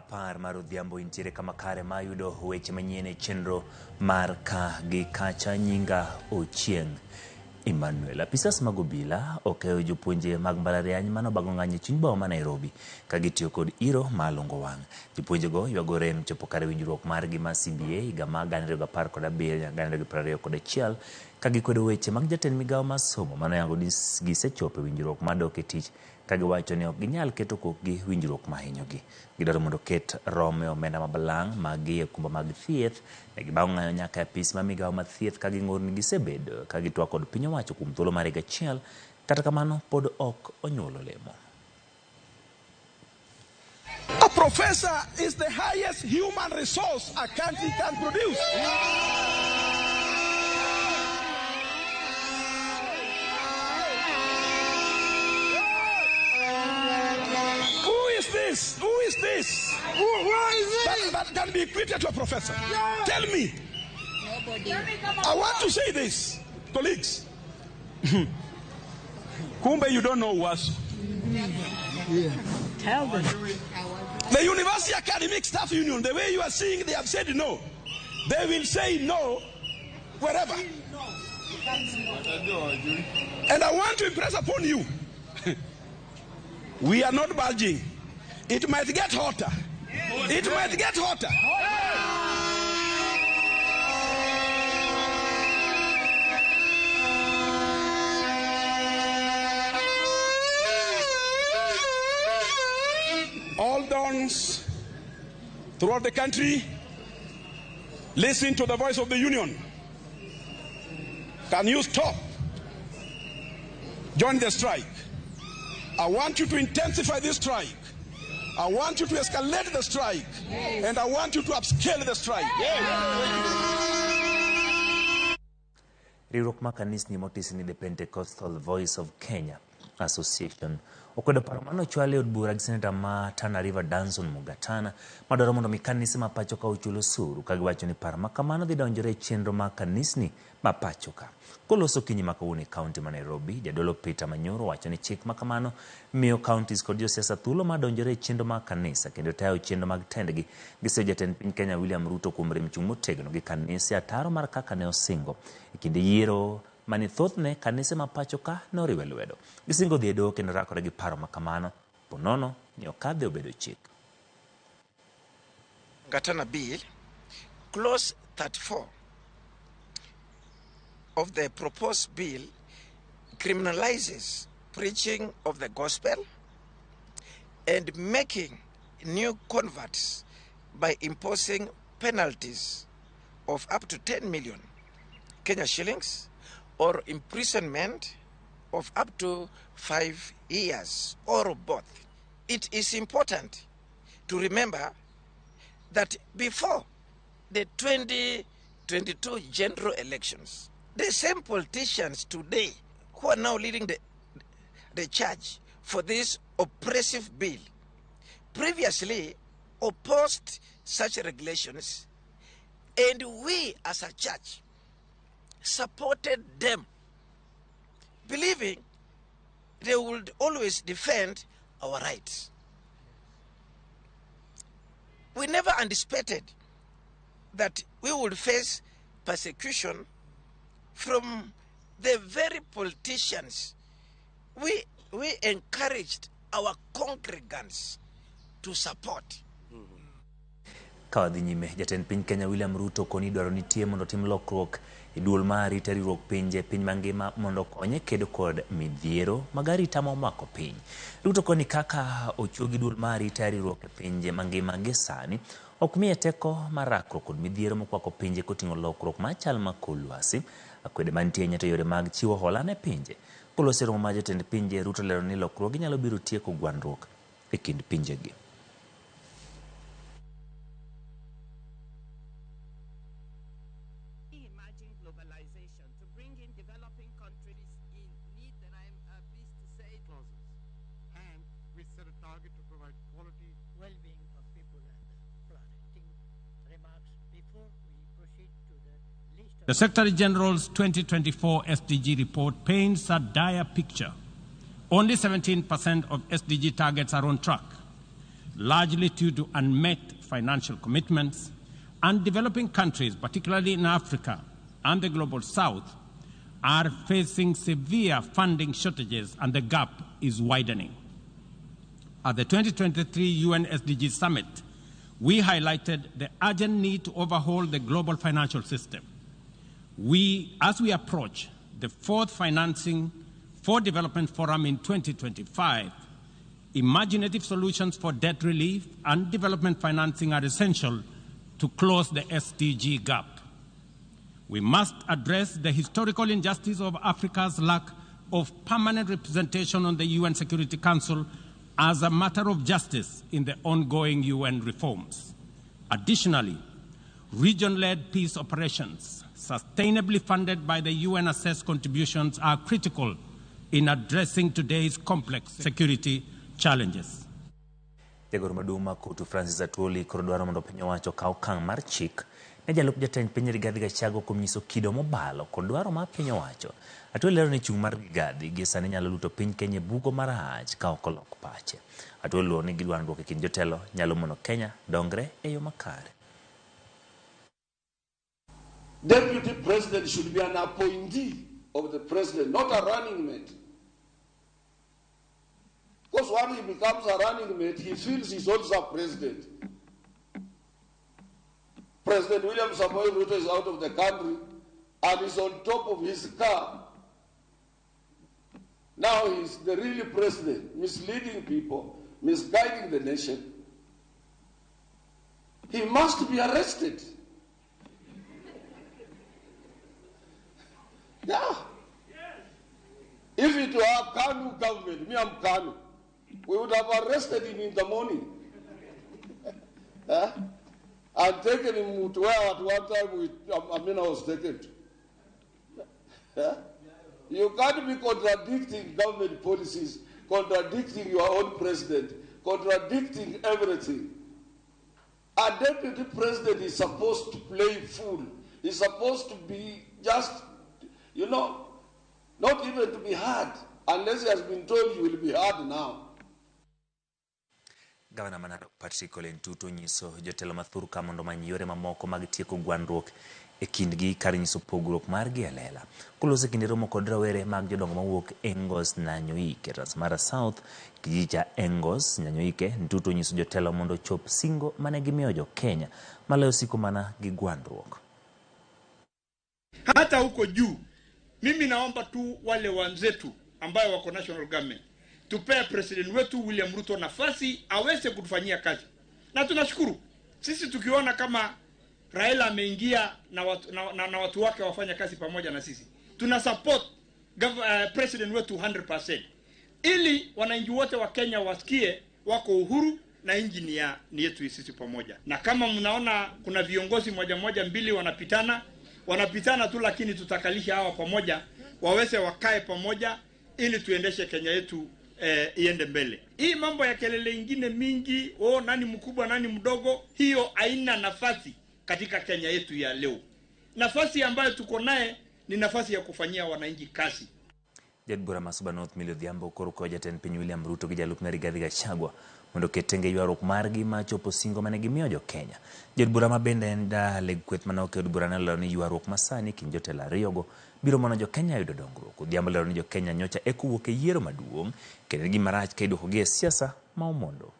Sa 10 mar odhiambo intiere kama kare ma yudo weche manyien e chenro mar ka gi kacha. Nyinga Ochieng' Emmanuel. Apisas mag obila okeyo jopuonje mag mbalariany mane obago ng'anyo e chuny boma ma Nairobi ka gitiyo kod iro ma lungo wang'. Jopuonjego ywago rem chopo kare winjruok margi mar CBA higa mar 2017 nyaka 2021 ka gikwedo weche mag jatend migawo mar somo mane oyango ni gisechopo e winjruok mar dok e tich ka giwacho ni ok ginyal keto kokgi winjruok mahinyogi. Gidwaro mondo oket rom e omenda ma balang' mag gi e okumba mag thieth. Ne gibago ng'anyo nyaka e apis mar migawo mar thieth ka ging'ur ni gisebedo ka gitwak kod piny owacho kuom thuolo mar higa achiel, kata kamano pod ok onyuolo olemo. A professor is the highest human resource a country can produce. Who is this? Who is this? Who is That, that can be equated to a professor. Tell me. Nobody. I want to say this, colleagues. Kumbe, you don't know UASU. Tell them. The University Academic Staff Union, the way you are seeing, they have said no. They will say no wherever. And I want to impress upon you, we are not bulging. It might get hotter. It might get hotter. All dons throughout the country, listen to the voice of the union. Can you stop? Join the strike. I want you to intensify this strike. I want you to escalate the strike. And I want you to upscale the strike. Riwruok mar kanisni motisi ni The Pentecostal Voice of Kenya Association okwedo paro mane ochwal e od bura gi seneta ma Tana River Danson Mungatana madwaro mondo mi kanise ma pacho ka ochul osuru, ka giwacho ni paro ma kamano dhi donjore e chenro mag kanisni ma pacho ka. Koloso okinyi ma kawuono e kaunti ma Nairobi, jadolo Peter Manyoro wacho ni chik ma kamano miyo counties kod josiasa thuolo mar donjore e chenro mag kanisa kendo tayo chenro mag tendgi. Giseyo jatend piny Kenya William Ruto kuom rem chung' motegno gi kanise ataro mar kaka ne osingo e kinde yiero mane thothne kanise ma pacho ka noriwe lwedo. Gisingo dhi e doho kendo rakore gi paro ma kamano ponono ni okadhe obedo chik. Gatana Bill, Clause 34 of the proposed bill criminalizes preaching of the gospel and making new converts by imposing penalties of up to 10 million Kenya shillings or imprisonment of up to 5 years or both. It is important to remember that before the 2022 general elections, the same politicians today who are now leading the charge for this oppressive bill previously opposed such regulations, and we as a church supported them, believing they would always defend our rights. We never anticipated that we would face persecution from the very politicians we encouraged our congregants to support. Ka wadhi nyime, jatend piny Kenya William Ruto koni dwaro nitie mondo otim lokruok e duol mar arita riwruok pinje e piny mangima mondo okonye kedo kod midhiero mag arita ma omako piny. Ruto koni kaka ochuogi duol mar arita riwruok e pinje mangima gi sani ok miye teko mar rakruok kod midhiero mokwako pinje koting'o lokruok mar chal mar kor lwasi, akwede mantie nyato yore mag chiwo hola ne pinje. Koloso e romo mar jotend pinje, Ruto lero ni lokruoge nyalo biro tieko gwandruok e kind pinjegi. Reimagine globalization to bring in developing countries in need that I'm pleased to say clauses. And we set a target to provide quality well-being of people and the planet. Remarks before we proceed to the list of The Secretary General's 2024 SDG report paints a dire picture. Only 17% of SDG targets are on track. largely due to unmet financial commitments, and developing countries, particularly in Africa and the Global South, are facing severe funding shortages and the gap is widening. At the 2023 UN SDG Summit, we highlighted the urgent need to overhaul the global financial system. As we approach the fourth Financing for Development Forum in 2025, imaginative solutions for debt relief and development financing are essential to close the SDG gap. We must address the historical injustice of Africa's lack of permanent representation on the UN Security Council as a matter of justice in the ongoing UN reforms. Additionally, region-led peace operations, sustainably funded by the UN-assessed contributions, are critical in addressing today's complex security challenges. Jagoro maduong' ma Kotu Francis Atwoli koro dwaro mondo piny owacho okaw okang' mar chik ne jalup jatend piny Rigathi Gachagua kuom nyiso kido mobalo kod dwaro mar piny owacho. Atwoli lero ni chung' mar Rigathi gie sani nyalo luto piny Kenya e bugo marach ka ok olok pache. Atwoli luwo ni gwandruok e kind jotelo nyalo mono Kenya dongre e yo makare. Deputy president should be an appointee of the president, not a running mate. Because when he becomes a running mate, he feels he's also a president. President William Samoei Ruto is out of the country and is on top of his car. Now he's the real president, misleading people, misguiding the nation. He must be arrested. Yeah. If it were a KANU government, me, I'm KANU, we would have arrested him in the morning. Huh? And taken him to where at one time I was taken to. Huh? You can't be contradicting government policies, contradicting your own president, contradicting everything. A deputy president is supposed to play fool. He's supposed to be just, not even to be hard, unless he has been told you will be hard now. Gavana ma Narok Patrick Ole Ntutu onyiso jotelo ma thurka mondo omany yore mamoko mag tieko gwandruok e kindgi kar nyiso pogruok margi e lela. Koloso e kinde romo kod rawere mag jodongo mawuok Engos Nanyuike, Transmara South, kijiji cha Engos Nanyuike, Ntutu onyiso jotelo mondo ochop singo mane gimiyo jo-Kenya maloyo siko mana gi gwandruok. Hata huko juu, mimi naomba tu wale wenzetu ambayo wako national government tupee president wetu William Ruto nafasi aweze kutufanyia kazi. Na tunashukuru sisi tukiona kama Raila ameingia na watu wake wafanya kazi pamoja na sisi. Tuna support president wetu 100% ili wananchi wote wa Kenya wasikie wako uhuru na nchi ni yetu sisi pamoja. Na kama mnaona kuna viongozi moja moja mbili wanapitana tu, lakini tutakalisha hawa pamoja waweze wakae pamoja ili tuendeshe Kenya yetu iende mbele. Hii mambo ya kelele ingine mingi, nani mkubwa nani mdogo, hiyo haina nafasi katika Kenya yetu ya leo. Nafasi ambayo tuko naye ni nafasi ya kufanyia wananchi kazi. Jaod bura ma Suba North Millie Odhiambo koro kwayo jatend piny William Ruto gi jalupne Rigathi Gachagua mondo oket tenge ywaruok margi ma chopo singo mane gimiyo jo-Kenya. Jaod bura ma bende en daleg kweth mane ok e od bura ne olero ni ywaruok masani kind jotelo ariyogo biro mono jo-Kenya yudo dongruok. Odhiambo lero ni jo-Kenya nyocha eka owuok e yiero maduong' kendo en gima rach ka iduokogi e siasa ma omondo.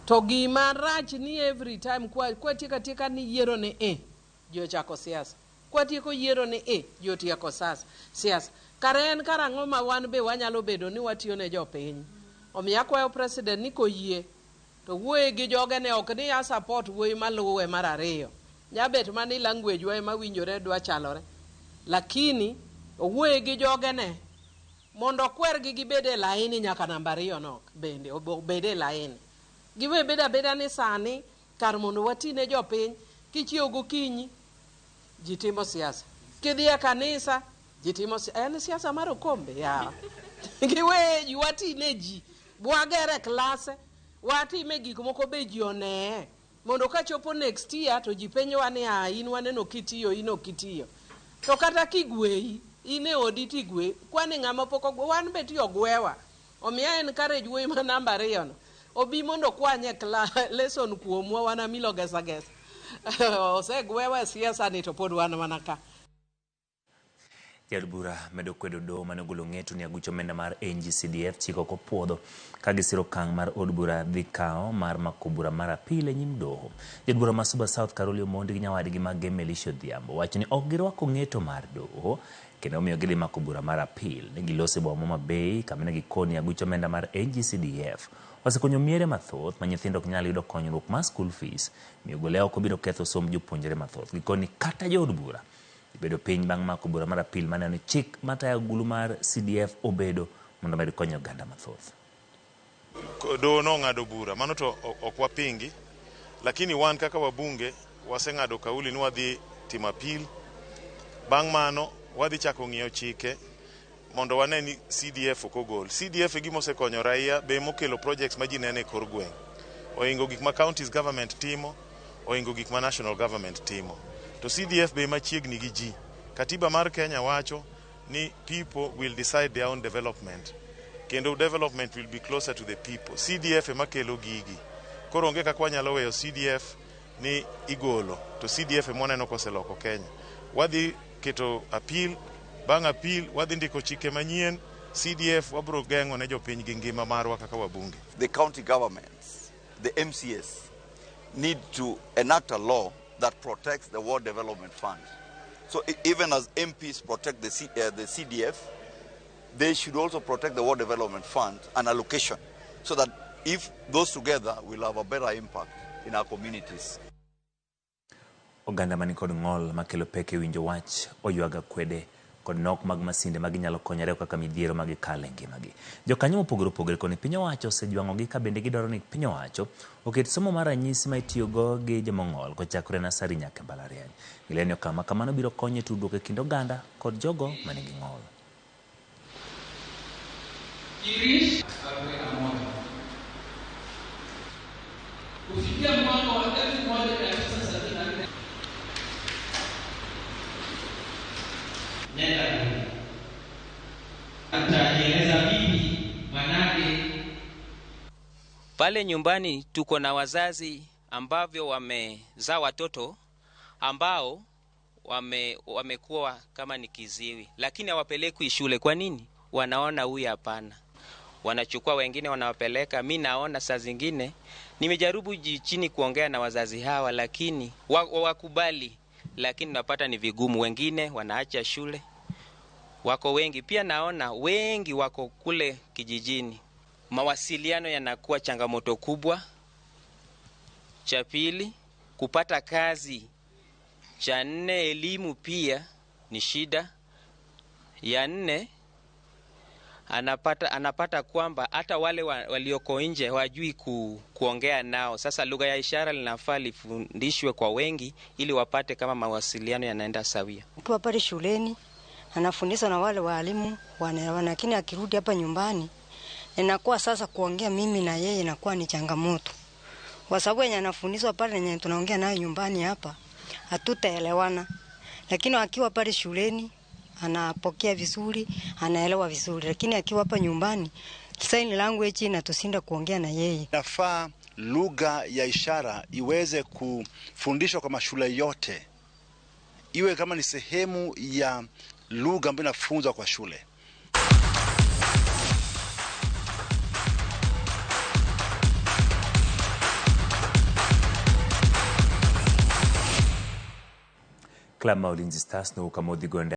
To gima rach ni every time kwatieko atieka ni yiero ni e, ji ochako siasa. Kwatieko yiero ni e, ji otieko siasa. Kare en karang'o ma wan be wanyalo bedo ni watiyo ne jopiny. Omiyo akwayo president ni koyie to wuoye gi jogene, ok ni a support wuoyi maluwe mar ariyo. Nyabet mani language wa ema winjore dwa chalore. Lakini owuoye gi jogene mondo okwergi gibed e laini nyaka namba ariyo no bende obed e laini. Giwe bedo abeda ni sani kar mondo wati ne jopiny, kichiewo gokinyi ji timo siasa, kidhi e kanisa ji timo en siasa mar okombe yawa. Giwe ji wati ne ji, wagere klase, watime gik moko be ji oneye mondo kachopo next year to ji penjowa ni a in waneno kitiyo, in ok itiyo. To kata kigweyi in e odi tigwe, kwani ng'ama pok ogwe, wan be ti ogwewa. Omiya encourage wuoyi ma namba 2 no. Obi mondo okwanye lesson kuomwa wan Amilo gesa gesa. Osegwewa e siasa ni to pod wan mana ka. Jaod bura medo kwedo doho mane ogolo ng'eto ni aguch omenda mar NGCDF chik ok opuodho ka gisiro okang' mar od bura dhi kawo mar mako bura mar apil e nyim doho. Jaod bura ma Suba South Caroli Omondi gi nyawadgi ma Gem Elisha Odhiambo wacho ni ok girwako ng'eto mar doho kendo omiyo gidhi mako bura mar apil. Ne giloso e boma ma Homa Bay kama ne gikoni aguch omenda mar NGCDF osekonyo miere mathoth ma nyithindo ok nyal yudo konyruok mar school fees, miyo gole oko biro ketho somb jopuonjre mathoth. Gikoni kata jood bura bedo piny bang' mako bura mar apil maneno ni chik matayo agulu mar CDF obedo mondo omed konyo oganda mathoth. Doho nong'ado bura, mano to ok wapingi, lakini wan kaka wabunge waseng'ado kauli ni wadhi timo apil. Bang' mano wadhi chako ng'iyo chike mondo wane ni CDF ok ogol. CDF e gima osekonyo raia, be mokelo projects ma ji neno e kor gweng'. Ohingo gik ma counties government timo, ohingo gik ma national government timo. To CDF be machiegni gi ji. Katiba mar Kenya wacho ni people will decide their own development. Kendo development will be closer to the people. CDF ema kelo gigi. Koro onge kaka wanyalo weyo CDF ni igolo. To CDF ema waneno koseloko Kenya. Wadhi keto appeal, bang' appeal wadhi ndiko chike manyien. CDF wabro geng'o ne jopiny gi ngima marwa kaka wabunge. The county governments, the MCS, need to enact a law that protects the Ward Development Fund. So even as MPs protect the CDF, they should also protect the Ward Development Fund and allocation, so that if those together will have a better impact in our communities. Oganda mani kod ng'ol makelo pek e winjo wach oywaga kwede kod nok mag masinde ma ginyalo konyore kaka midhiero ma gikale ngimagi. Jokanyo mopogore opogore koni piny owacho osejwang'ogi ka bende gidwaro ni piny owacho oket somo mar ranyisi ma itiyogo gi jomong'ol kochakore nasari nyaka mbalariany. Gileni okang' ma kamano biro konyo e tudruok e kind oganda kod jogo manigi ng'ol. Kufikia mwaka wa 1974 nenda atajieleza vipi? Manake pale nyumbani tuko na wazazi ambavyo wamezaa watoto ambao wamekuwa kama ni kiziwi, lakini hawapelekwi shule. Kwa nini? Wanaona huyu hapana, wanachukua wengine wanawapeleka. Mimi naona saa zingine nimejaribu chini kuongea na wazazi hawa, lakini wakubali, lakini napata ni vigumu. Wengine wanaacha shule, wako wengi. Pia naona wengi wako kule kijijini, mawasiliano yanakuwa changamoto kubwa. Cha pili, kupata kazi. Cha nne, elimu pia ni shida. Ya nne, anapata kwamba hata wale walioko nje hawajui kuongea nao. Sasa lugha ya ishara linafaa lifundishwe kwa wengi ili wapate kama mawasiliano yanaenda sawia. Ukiwa pale shuleni anafundishwa na wale walimu wanaelewana, lakini akirudi hapa nyumbani inakuwa sasa kuongea mimi na yeye inakuwa ni changamoto. Kwa sababu yenye anafundishwa pale yenye tunaongea nayo nyumbani hapa hatutaelewana. Lakini akiwa pale shuleni anapokea vizuri, anaelewa vizuri, lakini akiwa hapa nyumbani sign language inatushinda kuongea na yeye. Inafaa lugha ya ishara iweze kufundishwa kwa mashule yote, iwe kama ni sehemu ya lugha ambayo inafunzwa kwa shule. Club ma Ulinzi Stars no Kamodhi Gonde.